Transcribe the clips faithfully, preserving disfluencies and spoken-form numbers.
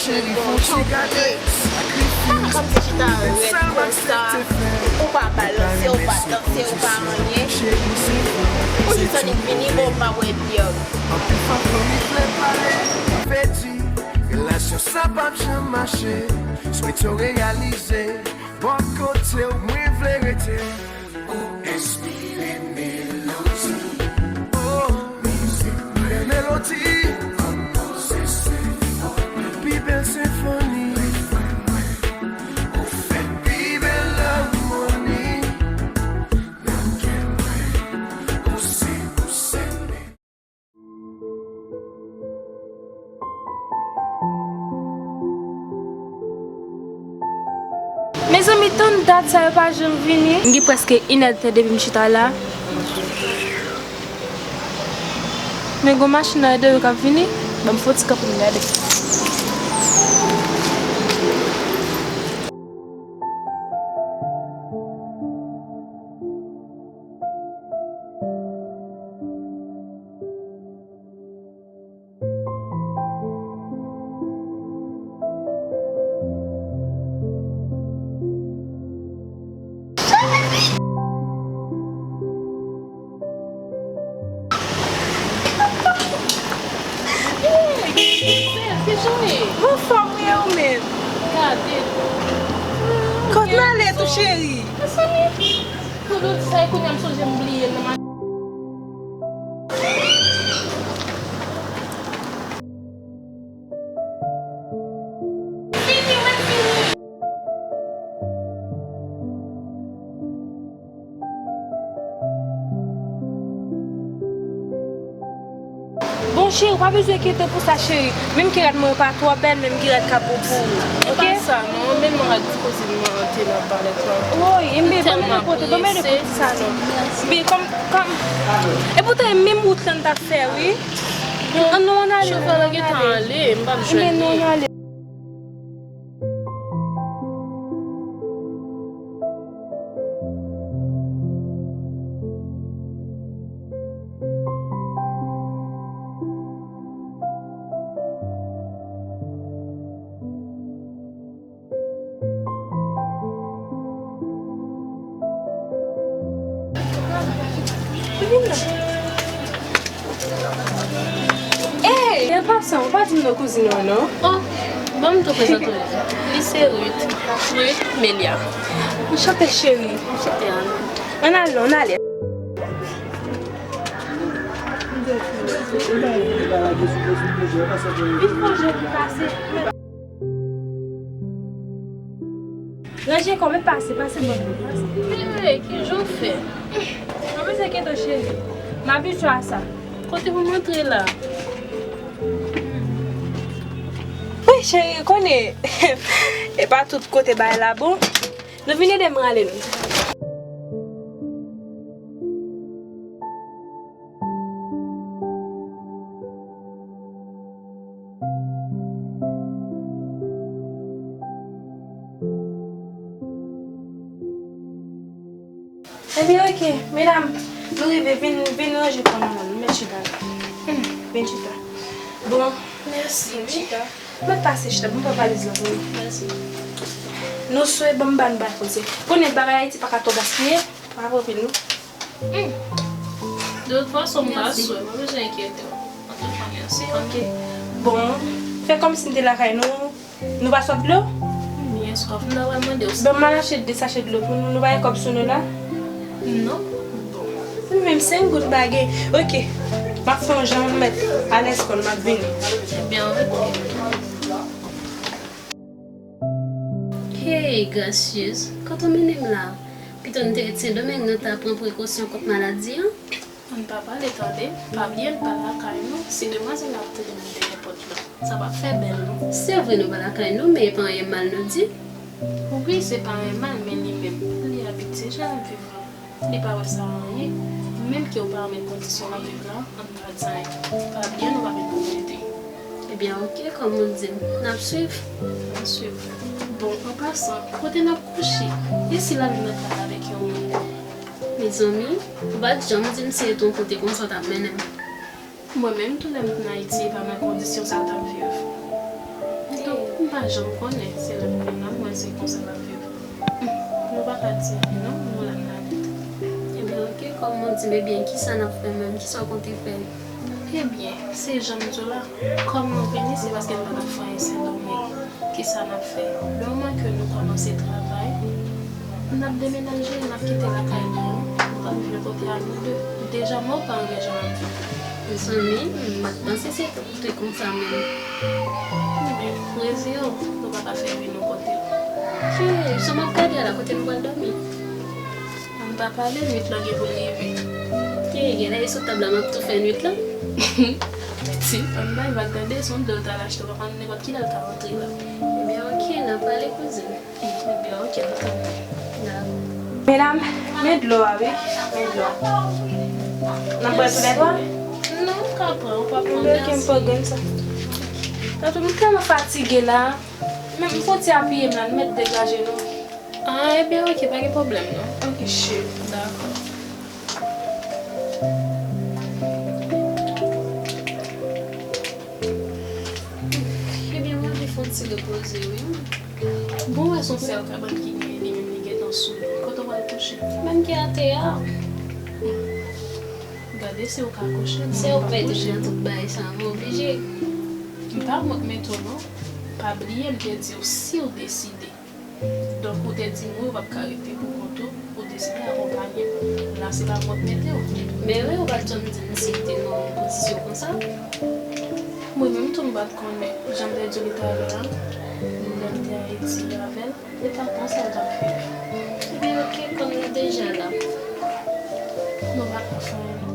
Cheri, fon ti gade. Sa ka kòmsi chita rèd konsa, ou pa balanse, ou pa danse, ou pa anyen. Ou jis annik vini, bon, ou pa wè pye w. Anpil fanm fanmi flè pale. Vle di, relasyon sa p ap janm mache. Swete w reyalize. Bò kote w, mwen vle rete. Ou enspire melodi. Oh, mizik, bèl melodi. Konpoze senfoni. Pi bèl senfoni. Refren mwen, ou fè pi bèl amoni. Nan kè mwen, ou se, ou se men. Mezanmi, tann dat sa yo pa janm vini. M gen prèske inèdtan depi m chita la. Men gon machin nan de yo k ap vini. Ban m fè yon ti kanpe m gade. Anfòm wi, ou menm? Gade. Kot n ale tou, cheri? Mezanmi, pou nou di sa, e kounye a m sonje m bliye l nan machin. Bon, cheri, ou pa bezwen enkyete w pou sa, cheri. Menm ki rad mwen yo pa twò bèl, menm ki rad k ap bon pou ou. E pa sa, non, menm rad ti kouzin mwen an te nan palèt lan. Woy, enben, ban m ede w pote, ban m ede w pote sa, non. Enben, kòm, kòm, epoutan, e menm wout lan n t ap fè, wi. An, non, ann ale, chofè la gentan ale, m p ap jwenn li. Enben, non, ann ale. Ey, an pasan, ou pa di m non kouzin ou an, non? Oh, ban m tou prezante w li. Li se Ruth. Ruth Melia. Anchante, cheri. Anchante, Anna. Ann ale, ann ale. Vin fè yon jòl ki pase. Ranje kò w, men pase, pase bò m nan, pase. Hey, kijan w fè? Mwen bezwen kite w, cheri. M abitye a sa. Kote pou m antre la? Wi, cheri, ou konnen, e pa tout kote bagay la bon. Nou vin ede m rale nou. Ebyen, oke, medam, nou rive, vin, vin ranje kò nou, nou met chita la. Hmm, vin chita. Bon, mèsi, wi. Chita. Mèt pase chita, ban m pran valiz lan pou nou. Mèsi. Nou swe, ban m ba nou bay koze. Konnen bagay Ayiti pa ka twò gaspiye, pa pran anpil non. Hmm. De tout fason, m pa swe, m pa bezwen enkyete w. Antouka, mèsi. Ok. Bon, fè kòmsi n te lakay nou, nou pa swaf dlo? M byen swaf, m ta pral mande w sa. Ban m al achte de sachè dlo pou nou, nou pa gen kòb sou nou la? Non. Bon. Ou menm, senk goud m pa gen. Ok. M ap fè yon jan m mèt alèz kò m, m ap vini. Ebyen, ok. Hey, grasyez, kote w mennen m la? Pito n te ret Sendomeng, nou ta pran prekosyon kont maladi an. Ann pa pale tande, pa bliye n pa lakay nou, si demwazèl la ap tande m dèyè pòt lan, sa p ap fè bèl non. Se vre nou pa lakay nou, men e pa anyen mal nou di. Wi, se pa anyen mal, men li menm, li abitye jan n ap viv lan. Li pa wè sa anyen, menm ke w pa renmen kondisyon w ap viv la, ann pa di anyen. Pa bliye nou pa gen pwopriyete. Ebyen, ok, kòm ou di m, n ap swiv. N ap swiv. Bon, an pasan, kote n ap kouche? E si lalin nan kay la avèk yon moun? Mezanmi, ou pa t janm di m si se t yon kote konsa w t ap mennen m. Mwen menm tou lè m t nan Ayiti, e pa nan kondisyon sa w t ap viv. Donk, pa janm konnen, se lè m vin la, m wè se konsa l ap viv. Nou pa ka di anyen non, nou la n la nèt. Ebyen, oke, kòm ou di m, ebyen, kisa n ap fè menm? Kisa w konte fè? Ebyen, se jan m di w la, kòm nou vini, se paske n pa t ap fè anyen Sendomeng. Kisa n ap fè? Lè w manke nou kòmanse travay, n ap demenaje, n ap kite lakay nou an, nou p ap viv kote a nou de. Deja, mwen pa renmen jan n ap viv la. Mezanmi, m pa t panse se te konsa menm. Ebyen, rezi yo, nou pa ka fè vi nou kote. Ke, jan m ap gade a la, kote nou pral dòmi? Ann pa pale, nwit lan gen pou l rive. Ke, genlè e sou tab la m ap tou fè nwit lan. Ti, ann bay vag tande, se yon dlo l t al achte, w pa konn nenpòt kilè l ka rantre la. Ebyen, oke, n a pale, kouzin. Ebyen, oke, m tande. Dakò. Medam, men dlo a, wi. Men dlo a. N ap bwè toulètwa? Non, ou ka pran, ou pa pran, mèsi. Oke, m pran grenn sa. Tanpri, m tèlman fatige la. Men m fon ti apiye m la, n mèt degaje nou. Ah, ebyen, oke, pa gen pwoblèm, non. Oke, cheri. Dakò. Ebyen, mwen anvi fè yon ti repoze, wi. Bon, wè, se yon sèl kabann ki genyen, li menm li gentan sou li. Kote w pral kouche? Menm ki atè a. Gade si w ka kouche, non, se ou k mete nan tout bagay sa, mwen oblije. M pa wont mete w, non. Pa bliye, m te di w, si w deside. Donk, ou te di m wi, ou p ap ka rete pou kont ou, ou deside akonpanye m. La, se pa mwen k mete w. Men wi, ou pa t janm di m si te nan yon pozisyon konsa. Mwen menm tou, m pa t konnen. Jan m te di w li talè a, lè m te Ayiti avè l, li pa t konn sa l t ap viv. Ebyen, oke, kòm nou deja la. Nou pa ka fè anyen, non.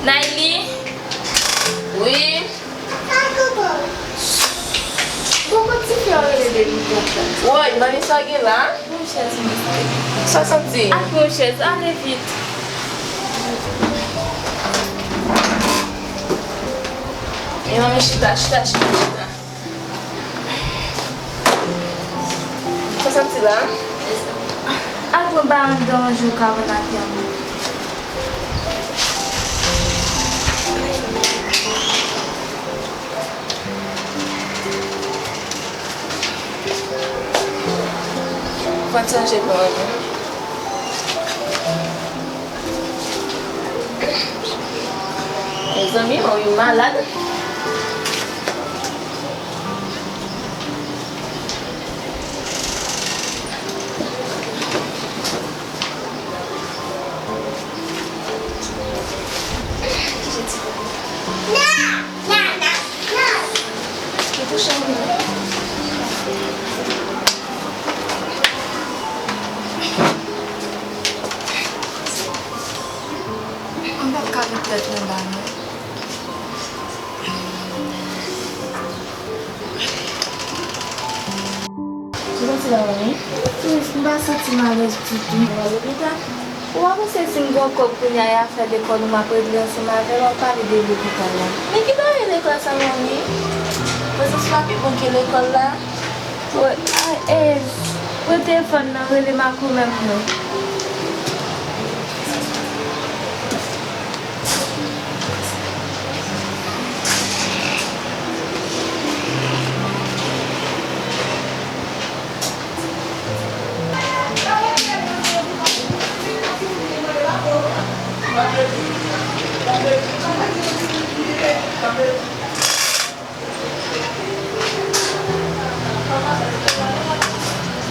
Nayli? Wi? Woy, Vanessa gen la? Sa w santi? Ak yon chèz, ale vit. E manmi chita, chita, chita, chita. Sa w santi la? Al pran baran nan yon kabann atè a. Fò n chanje plan an. Mezanmi, manmi malad. M p ap ka ret tèt mwen ba non. Ou santi la, manmi? Tris, m pa santi m alèz ditou. Ou pa panse si m gen yon kòb kounye a, e afè lekòl ou m ap regle ansanm avè l, w ap pale de lopital la. Men ki bagay lekòl sa, manmi? Prezans ou la pi bon ke lekòl la. Pran telefòn nan, rele makomè m nan.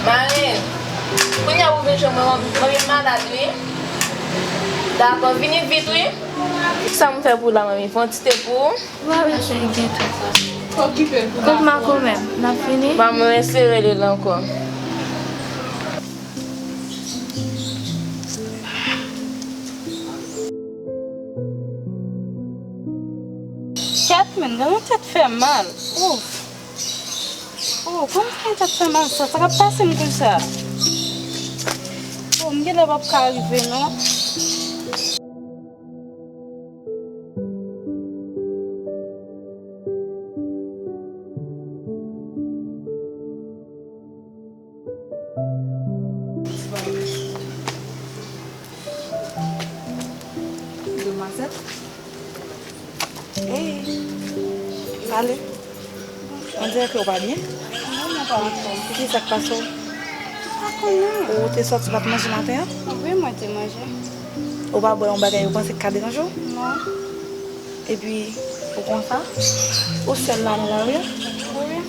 Marin, kounye a ou vin jwenn mwen, manmi malad wi. Dakò, vini vit wi. Sa m fè pou la, manmi? Fè yon ti te pou ou. Wa wè se gen tou. Kot makomè m? N ap fini? Manmi, eseye rele l ankò. Kèt, men, gade yon tèt fè mal. Ouf. Oh, kòman sa tèt fè mal sa? Sa k ap pase m konsa? Oh, m genlè p ap ka rive, non. Demwazèl. Ey, Pale. On dirè ke w pa byen. Non, mwen pa anfòm. Ki sa k pase w? Ou te sòti, pa t manje maten an? Wi, mwen te manje. Ou pa bwè yon bagay ou panse k ka deranje w? Non. Epi, ou konn sa? Ou sèl la nan lari a? Wi.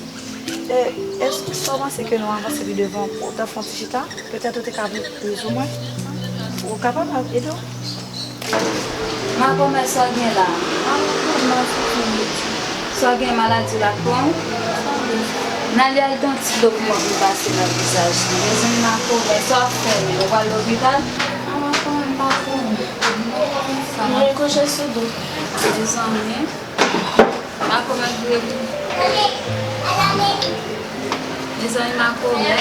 E, èske sa w panse ke nou avanse pi devan pou w ta fè yon ti chita? Petèt ou te ka pi plis ou mwen. Ou kapab ap ede w. Makomè, sa w gen la? Sa w gen, maladi la k pran w? N ale al gen yon ti dlo pou mwen pou m pase nan vizaj li. Mezanmi, makomè, sa w ap fè menm? Ou pral lopital? Mwen kouche sou do. Mezanmi. Makomè vire pou. Mezanmi, makomè.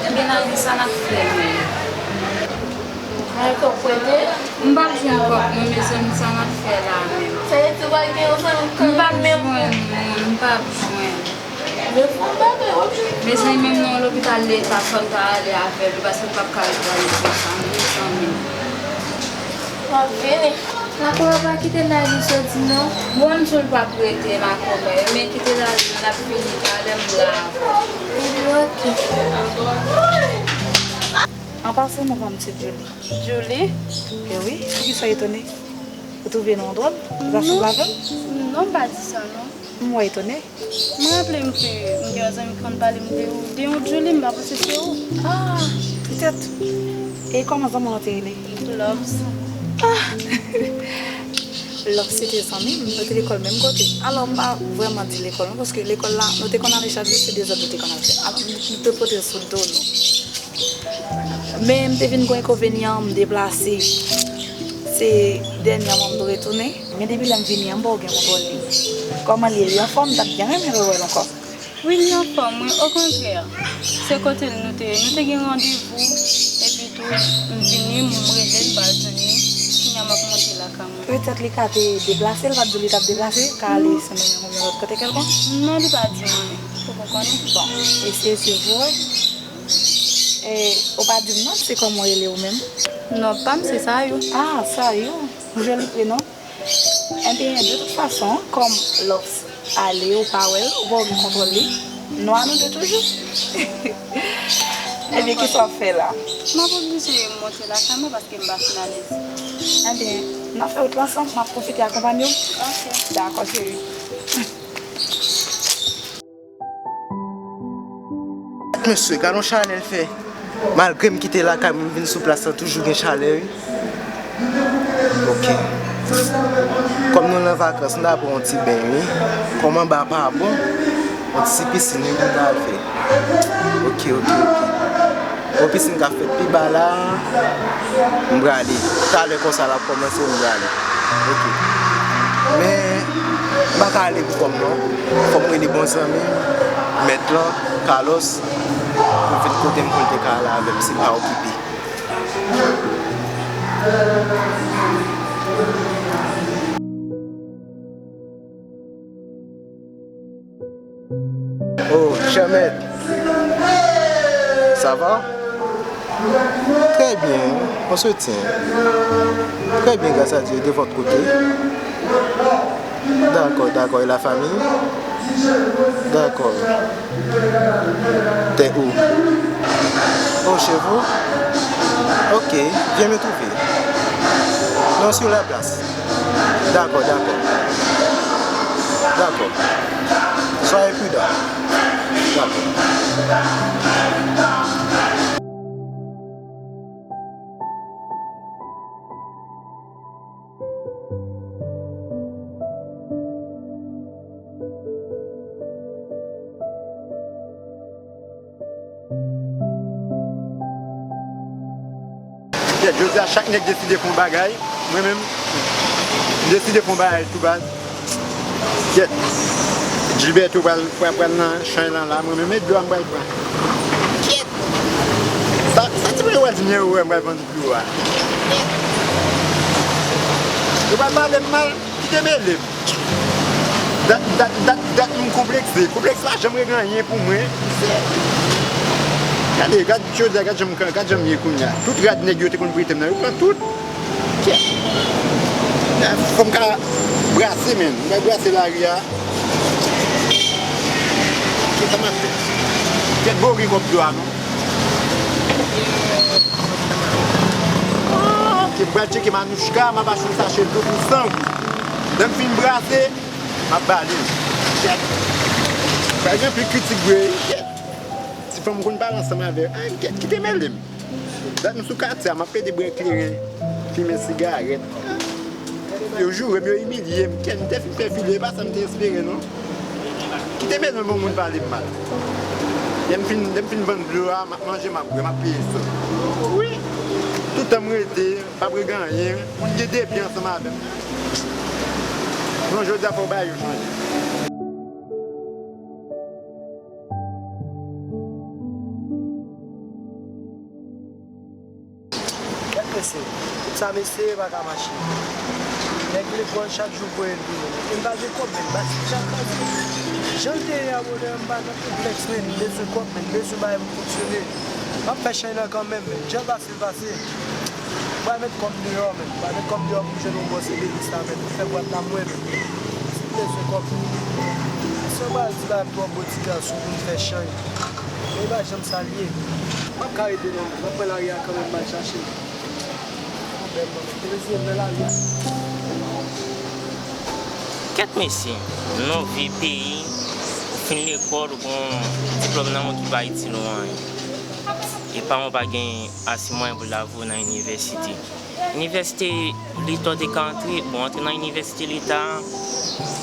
Ebyen, n a di sa n ap fè menm. Mwen kòb prete. M p ap jwenn kòb non, mezanmi, sa n ap fè la menm. Sa vle di ou pa gen yon zanmi kanmenm? M p ap jwenn non, m p ap jwenn. Mezanmi, menm nan yon lopital leta, fò n ta ale avè l wi, paske l p ap ka ret pale konsa non, mezanmi. M ap vini. Makomè, pa kite l ale jodi non. Bon, m di w l p ap rete, makomè, men kite l ale, n ap vini talè, m la avè w. Ebyen, oke. An pasan, non pa m se Julie. Julie? E wi, poukisa w etone? Ou twouve non dwòl? Ou pa sanble avè m? Non, m pa di sa non. M wè etone. Mwen raple m ke m gen yon zanmi ki konn pale m de ou, de yon Julie, m pa panse se ou. Ah, petèt. E kòman zanmi w lan te rele? Loves. Ah! Loves se te zanmi m, nou te lekòl menm kote. Alò, m pa vrèman di lekòl non, paske lekòl la, nou te konn ale chak jou, se dezòd nou te konn al fè. Alò, m, m te pote l sou do nou. Men m te vin gen enkonvenyan, m deplase. Se dènyèman m retounen. Men depi lè m vini an, m pa gen kontwòl li. Kòman l ye? Li anfòm? M t ap byen renmen rewè l ankò. Wi, li anfòm, wi. Okontrè, se kote l nou te ye. Nou te gen randevou, epi tou, m vini, m rele l, m pa jwenn li. Kounye a m ap monte lakay mwen. Petèt li ka te deplase, l pa t di w li t ap deplase, ka ale se menm yon lòt kote kèlkonk? Non, li pa di mwen, li poko konnen. Bon, eseye swiv pou wè. E, ou pa di m non, se kòman w rele ou menm? Non pa m se Sayou. Ah, Sayou. Joli prenon. Ebyen, de tout fason, kòm Loves ale, ou pa wè l, ou pa gen kontwòl li, nou a nou de toujou. Ebyen, kisa w ap fè la? M ap oblije monte lakay mwen paske m pa fin alèz. Ebyen, n ap fè wout la ansanm, m ap pwofite akonpanye w. Ok. Dakò, cheri. Mesye, gad yon chalè l fè. Malgre m kite lakay mwen, m vin sou plas la, toujou gen chalè, wi. Ok. Kòm nou nan vakans, m ta pran yon ti beny, wi. Kòm anba pa bon, yon ti pisin, wi, pou m ta al fè. Ok, ok, ok. Yon pisin k ap fèt pi ba la, m prale. Talè konsa l ap kòmanse, m prale. Ok. Men, m pa ka ale pou kò m non. Fò m rele bon zanmi m, mèt lan, Carlos, pou l vin kote m pou l te ka ale avè m, si l pa okipe. Oh, chè mèt. Ça va? Très bien, on se tient. Très bien, grâce à Dieu, de votre côté. D'accord, d'accord. Et la famille? D'accord. T'es où? Oh, chez vous? Ok, viens me trouver. Non, sur la place. D'accord, d'accord. D'accord. Soyez prudent. D'accord. Kèt, jodi a chak nèg deside fè yon bagay, mwen menm, m deside fè yon bagay tou baz. Kèt, Gilberto pral, pral, pral nan chay lan la, mwen menm e dlo a m pral pran. Kèt, sa, sa ti moun yo pral di m, yo wè m pral vann dlo a. Kèt, yo pral pale m mal. Kite mele m. Dat, dat, dat, dat m konplekse. Konplèks pa janm regle anyen pou mwen. Gade, gad jodi a, gad jan m, gad jan m ye kounye a. Tout rad nèg yo te konn prete m nan, yo pran tout. Kè. Fò m ka brase, menn. M pral brase lari a. Kisa m ap fè? Kèt bò gen kòb dlo a, non? Ah, ok, m pral tcheke Manouchka, m ap achte yon sachè dlo pou san goud. Lè m fin brase, m ap ba li l. Kèt. Pral gen anpil kritik vre, kèt. Ti fanm konn pale ansanm avè l. Ay, kèt, kite mele m. Dat m sou katye a, m ap plede bwè kleren, fimen sigarèt. Yo joure m, yo imilye m. Kèt, m te fin fè file, e pa sa m te espere, non. Kite bezwen bon moun pale m mal. Lè m fin, lè m fin vann dlo a, m ap manje, m ap bwè, m ap peye sòl. Wi. Tout tan m rete, m p ap regle anyen. Moun gen de pye ansanm avè m. Non, jodi a fò w bay yo chanje. Gad mesye, tout sa mesye pa ka mache. Nèg lekòl chak jou voye l vini. E m pa gen kòb, men m pa ti jan pase. Jan l te ye a, brother, m pa nan konplèks, men m bezwen kòb, men m bezwen bagay pou fonksyone. M ap fè chay nan kanmenm, men jan l pase l pase. M pral met kòb deyò, men m pral met kòb deyò pou m jwenn yon bòs epi lista, men pou fè bwat la mwen, men si m bezwen kòb, men si yo pral di bagay m twò bon ti gason pou m fè chay. Men e pa janm sa l ye. M p ap ka rete non, m ap pran lari a kanmenm, m al chache. Pwoblèm non, men te bezwen nan lari a. Kèt mesye, nan yon vye peyi, ou fin lekòl, ou gen yon diplòm nan men w ki pa itil ou anyen. E paran w pa gen ase mwayen pou lave w nan inivèsite. Inivèsite Leta w te ka antre, bon, antre nan inivèsite Leta a,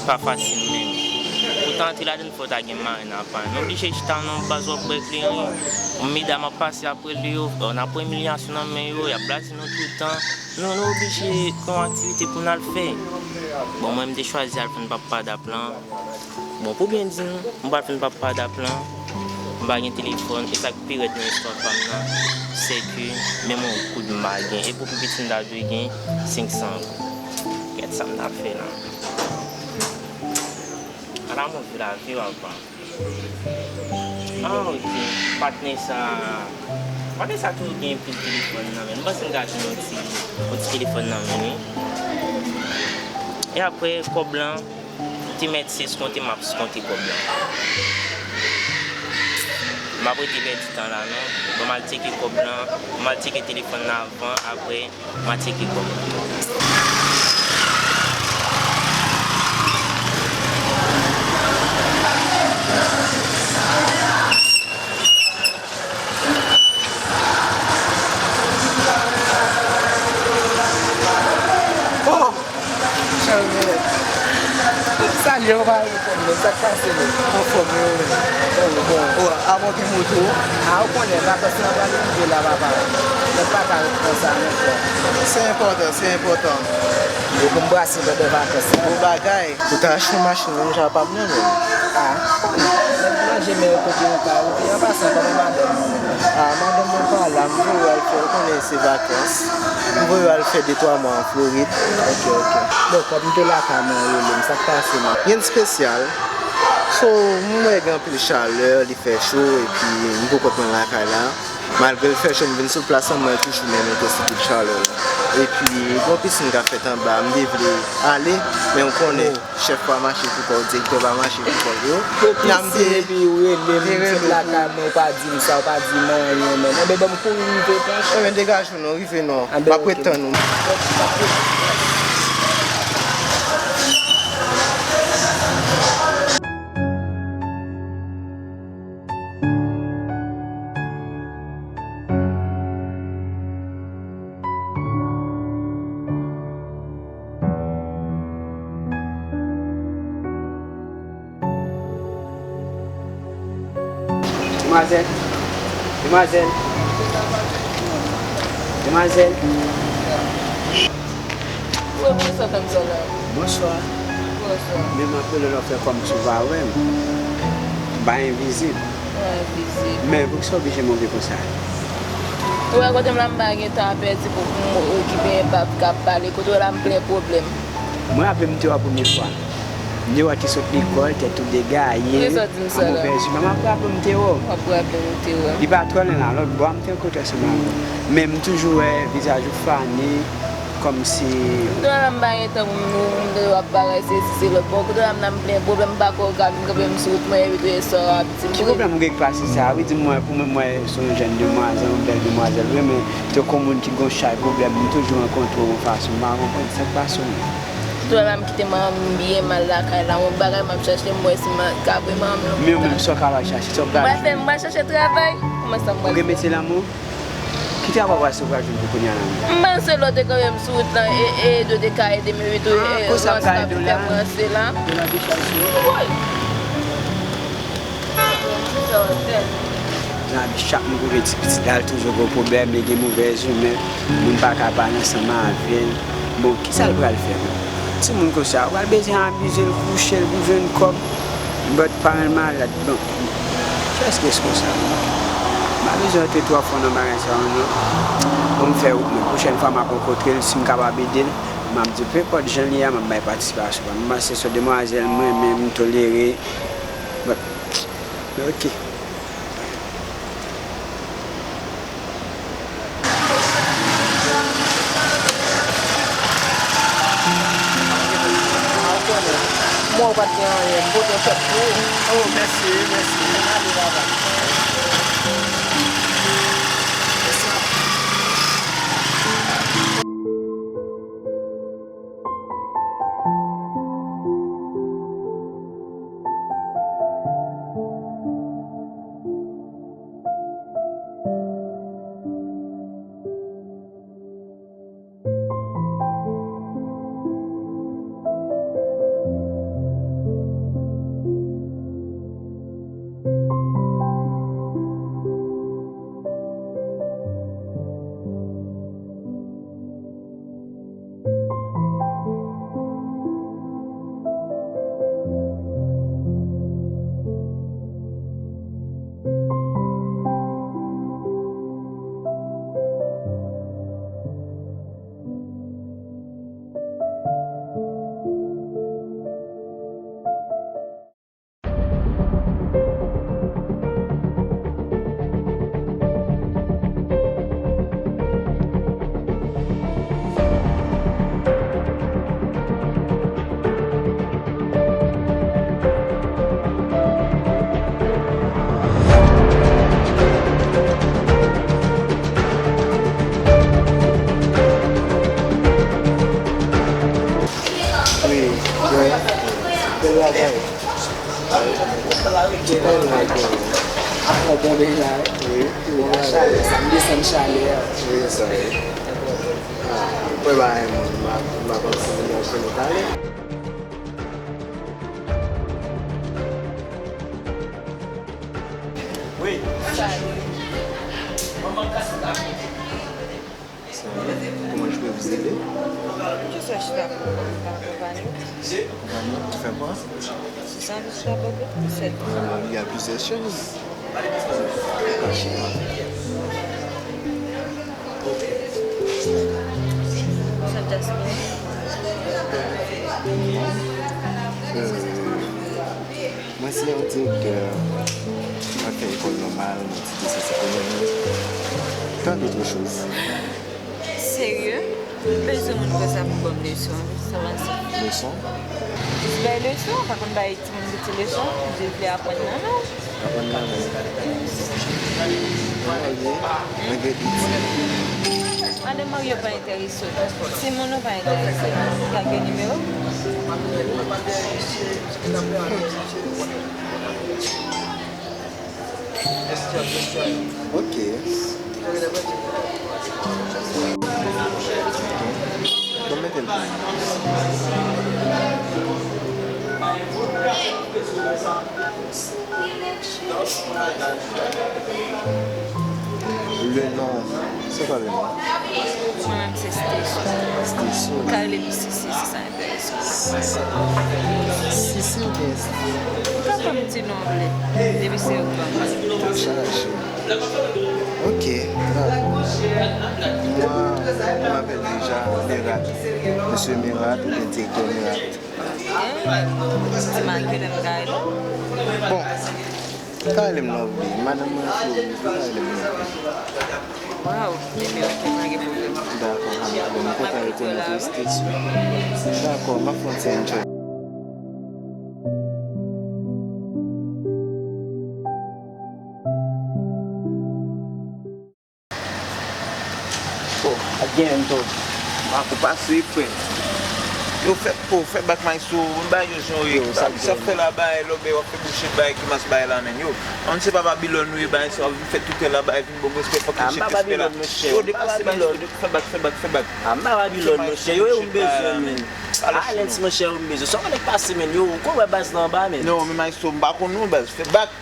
pa fasil menm. Pou w ta antre ladan l, fò w ta gen maren nan pay. Nou oblije chita nan baz w ap bwè kleren, yon medam ap pase apre l yo, n ap pran imilyasyon nan men yo, y ap blaze nou toutan. Nou, nou oblije gen yon aktivite pou n al fè. Bon, mwen, m te chwazi al vann pap padap lan. Bon, pou byen di nou, m pral vann pap padap lan. M pa gen telefòn, e sa k pi rèd nan istwa pa m nan, se ke menm yon goud m pa gen. E pou pi piti m ta dwe gen senk san goud. Gad sa m t ap fè la. Ala move lavi w apa. Ah, ok. Patnè sa, patnè sa toujou gen pil telefòn nan men l. M panse m ka jwenn yon ti, yon ti telefòn nan men l, wi. E apre, kòb lan, te mèt se eskonte, m ap eskonte kòb lan. M ap rete pèdi tan la, non. Bon, m al tcheke kòb lan, m al tcheke telefòn nan avan, apre, m a tcheke kòb. Oh! Salye, ou pa anfòm, men sa k pase, men? Anfòm, wi, wi. Oh, bon. Oh, avan gen moto. A, ou konnen, vakans lan pral rive la, papa. Nèg pa ka ret konsa non, frè. Se enpòtan, se enpòtan. Yo pou m brase pandan vakans lan. Bon bagay. Ou ta achte yon machin menm jan pa m nan menm. A, nèg manje men yo kote yo pa yo. Epi an pasan, kòman madanm ou menm? A, madanm mwen pa la, m voye w al fè, ou konnen se vakans. M voye w al fè de twa mwa an Florid. Ok, ok. Bon, kòm m te lakay mwen, rele m, sa k pase, man? Anyen spesyal. So, m wè gen anpil chalè, li fè cho, epi m poko t nan lakay la. Malgre l fè cho, m vin sou plas lan, mwen toujou menm entensite chalè la. Epi, gen yon pisin k ap fèt anba, m te vle ale, men w konnen, chèf pa mache pou kò w, direktè pa mache pou kò l, yo. Nan m te, epi ou rele m, m sot lakay mwen, ou pa di m sa, ou pa di m anyen, menm. Enben, ban m kouri rive pran cho. Enben, degaje w non, rive non. M ap ret tann ou. Demwazèl, demwazèl, demwazèl. Wi, bonswa, frè m, sè la. Bonswa. Bonswa. Men m ap rele w, fè kòmsi w pa wè m. M pa envizib. Ou envizib. Men poukisa w oblije move konsa? Ou wè kote m la, m pa gen tan a pèdi pou, pou m okipe enpav k ap pale. Kote w la, m plen pwoblèm. Mwen raple m te wè w premye fwa. M te wè w te sot lekòl, tèt ou degaye. Poukisa w di m sa la? An movèz imè. M ap raple w m te wè w. W ap raple m te wè. Li pa twò lwen la, lòt bò a m te rankontre ansanm avè w. Men m toujou wè vizaj ou fane. Kòmsi. Kote w la m pa gen tan pou m, pou m tande w ap bagay sesi se lòt bò. Kote w la m nan m plen pwoblèm, m pa kwè w ka vin kanpe m sou wout mwen epi touye sò w ap di m. Ki pwoblèm ou gen k pase sa? Wi, di m, mwen, pou mwen, mwen se yon jèn demwazèl, yon bèl demwazèl vre, men tankou yon moun ki gon chay pwoblèm, m toujou rankontre w yon fason, m pa konprann sa k pase w menm. Kote w la m kite manman m byen mal lakay la, yon bagay m ap chache, m wè si m ka voye manman m lontan. Men ou menm, sa w ka al chache, sa w pral. M pral fè, m pral chache travay. Kòman sa m pral fè? Ou gen metye lanmou? Ki travay w panse w pral jwenn pou kounye a la menm? M panse lè w te kanpe m sou wout lan, e, e, Edo te ka ede m epi tou, e, Rans ka fè m ranse la. Dola de chak jou. Woy! Sa w ap fè? Nan vi chak moun kote ti pitit la, l toujou gon pwoblèm, li gen movèz imè, moun pa ka pale ansanm avè l. Bon, kisa l pral fè menm? Timoun konsa, ou pral bezwen amize l, kouche l pou jwenn kòb. But paran l malad, bon, se responsab. M pa bezwen antre twò fon nan bagay sa yo, non. Bon, m fè wout mwen. Pwochèn fwa m ap rankontre l, si m kapab ede l, m ap di, penenpòt jan l ye a, m ap bay patisipasyon mwen. M panse se yon demwazèl m renmen, m tolere. But, men oke. Mwen, ou pa t gen anyen, m pote yon chèk pou ou. Oh, mèsi, mèsi. Ale, papa. Wi, wi. Bèl bagay. Bèl bagay. Bon, bon, ben la, wi. Wi, bon bagay. Chalè, sa m desann chalè a. Wi, sa, wi. Ah, mwen pa renmen moun, m pa, m pa konn si moun nan konnen pale. Wi. Salut, comment je peux vous aider? Je suis chita pou akonpanye. Akonpanye? Pou fè kwa? Sou sèvis la, bobo, pou sèvis. Euh, il y a plusieurs choses. Sa diaspora? Euh, mwen se yon direktè, mwen fè lekòl nòmal, mwen etidye syans ekonomi, tant d'autres choses. Serye? M bezwen moun konsa pou ban m leson, wi, sa va se. Leson? Jis bay leson, pa konn bay timoun piti leson, m vle aprann nan men w. Aprann nan men m. Mwen gen piti. Madan Mario pa enterese w. Timoun ou pa enterese w. Ou ka gen nimewo? Ok. Bon, mete l pou mwen. Le nom, se kwa le nom? Mwen menm se Stacy. Stacy. Ou ka rele m Sisi, si sa enterese w. Sisi oubyen Stacy? Ou ka ban m ti non w vle, depi se ou k ban m. Tèt chaje. Ok, dakò. Moi, on m'appelle déjà Merat. Monsieur Merat oubyen direktè Merat. Ok. Di m a ki lè m ka rele w. Bon, ou ka rele m non w vle. Madanm mwen Flori, ou ka rele m non w vle. Waw, men men oke, pa gen pwoblèm. Dakò, mwen kontan rekonèt ou, Stacy. Dakò, m ap fè yon ti enjoy. Oh, ak gen menm tou. Marco, pase, frè. Yo, fè, oh, fè bak, maestro, m ba yo jan yo ye. Yo, sa, sa fè la, bay, lòbè, w ap fè bouchèt, bay, ki mas, bay la, men, yo. An, se pa Babilòn, wi, bay, sa, w ap vin fè tout la, bay, vin bon respè, fòk nou chèk respè la. Yo, deplase, bay, fè bak, fè bak, fè bak. Ah, m pa Babilòn, monchè, yo, yo, m bezwen, men. Alens, monchè, yo, m bezwen. Sa w konnen k pase, men, yo, ou konn wè baz la anba, men. Non, men, maestro, m pa konn non, baz, fè bak.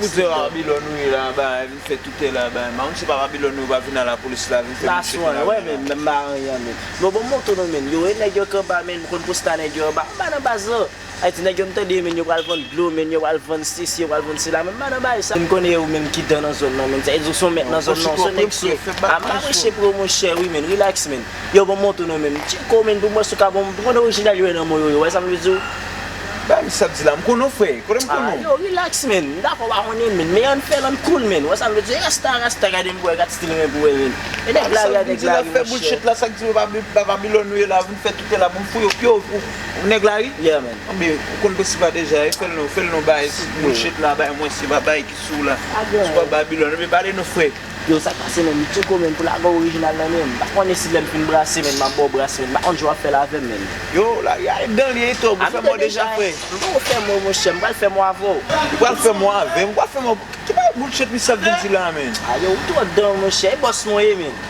Kouzè Babilòn ou ye la, bay, vin fè tout la, bay. Mwen se pa Babilòn ou pa vin a lapolis la, vin fè bouchèt la. Wè, men, men, men, men, men, bon, bon, moto nou, men. Yo, e nèg yo k anba, men, m konn posta nèg yo anba. M pa nan baz la. Ayiti, nèg yo, m tande, men, yo pral vann dlo, men, yo pral vann sesi, yo pral vann sela, men, m pa nan bagay sa. M konnen ou menm ki dan nan zòn nan, men. Sa vle di ou se yon mèt nan zòn nan, ou se yon nèg sou. A, m pa preche pou ou, monchè, wi, men, relax, men. Yo, bon, moto nou, men. Tcheko, men, pou mwen, sou ka, bon, m konn orijinal yo nan mwen, yo, yo, wè sa m vle di w? Bay misye ap di la, m konn ou, frè. Kote m konn ou? Ah, yo, relax, men. M dakò, pa konnen, men. Men ann fè l, ann cool, men. Wè sa m vle di? Rasta, rasta, gade m, bwè, gad stil mwen pou wè, men. E nèg la, gade nèg la, monchè. Fè bouchèt la, sa k di, Babilòn nou ye la, vin fè tout la, bon, fou yo, pye w, nèg la, wi. Yeah, man. Anben, ou konn prensip la deja, e fè l non, fè l non, bay, bouchèt la, bay, mwen, se pa bay ki sou la. Se pa Babilòn, men pale non, frè. Yo, sa k pase, men, m tcheko, men, pou lage orijinal nan men m. M pa konnen si lè m fin brase, men, m ap ba w brase, men, m pa konn jan w ap fè l avè m, men. Yo, la, y a dan li, eto, ou fè mò deja, frè. M poko fè mò, monchè, m pral fè mò avè w. Ou pral fè mò avè m, ou pral fè mò. Ki bagay bouchèt misye ap vin di la, men? A, yo, ou twò dan, monchè, e bòs mwen ye, men.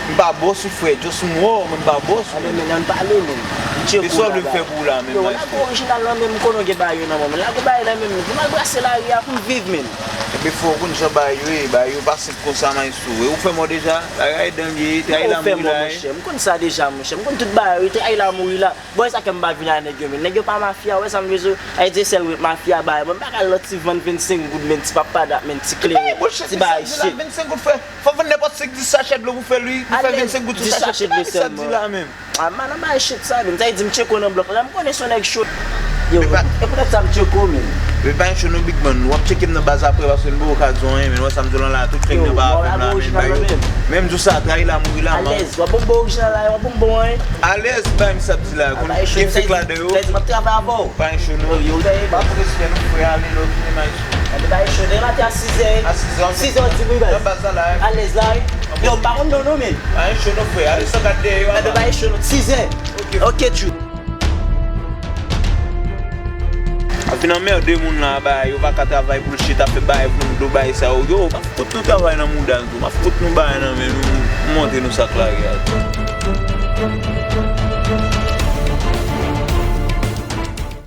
M pa bòs ou, frè, just m wè w, men m pa bòs ou. Anben, men, ann pale, men. M tcheko la, bay. Pou w la, men, yo, lage orijinal nan men m, m konnen w gen bagay yo nan men w, men lage bagay nan men m, men. Pou m al brase lari a, pou m viv, men. Ebyen, fò w konn jan bagay yo ye, bagay yo pa senp konsa, maestro. E ou fè mò deja, bagay dan li ye, trayi la mouri la, e. M konn sa deja, monchè. M konn tout bagay, wi, trayi la mouri la. Bon, e sa k fè m pa vin a nèg yo, men. Nèg yo pa mafya, wè sa m vle di w? Ayiti se sèl mafya, bagay. Mwen, m pa ka al nan ti vann vennsenk goud, men, ti papa dat, men, ti kleren, ti bagay shit. Vennsenk goud, frè. Fò w vann nenpòt senk, dis sachè dlo pou fè l, wi. Pou fè vennsenk goud sou sachè. Dis sachè dlo sèlman. Sa di la menm. Ah, man, nan bagay shit sa, men. Sa vle di m tcheko nan blòk la. M konnen se yon nèg cho. Yo, e poutèt sa m tcheko, men. Men pa yon cho non, big man. W ap tcheke m nan baz aprè, paske m pa okazyon anyen, men. Wè sa m di w lan la, tout nèg nan pa avè m la, men. Bay yo. Men m di w sa, trayi la, mouri la, man. Alèz, w ap bon bon orijinal la, w ap bon bon anyen. Alèz, bay misye ap di la, konn gen fèk ladan yo. Sa vle di m ap travay avè w. Pa yon cho non. Yo, yo, yo. M ap respè nou, frè, ale lòt, men, maestro. Ann bay cho, demen maten a sizè. A sizè. Sizè w di wi, baz. Nan baz la, la. Alèz la, wi. Yo, m pa konn non, non, men. Pa yon cho non, frè, ale san gad dèyè yo. Ann bay cho, non, sizè. Ok. Ok, tchou. Ap vin anmède moun la, bay, yo pa ka travay bullshit, ap fè bay, moun do bay sa yo. Yo, m ap fout nou travay nan mouda nou, m ap fout nou bay nan men nou, m montre nou sa k lari a.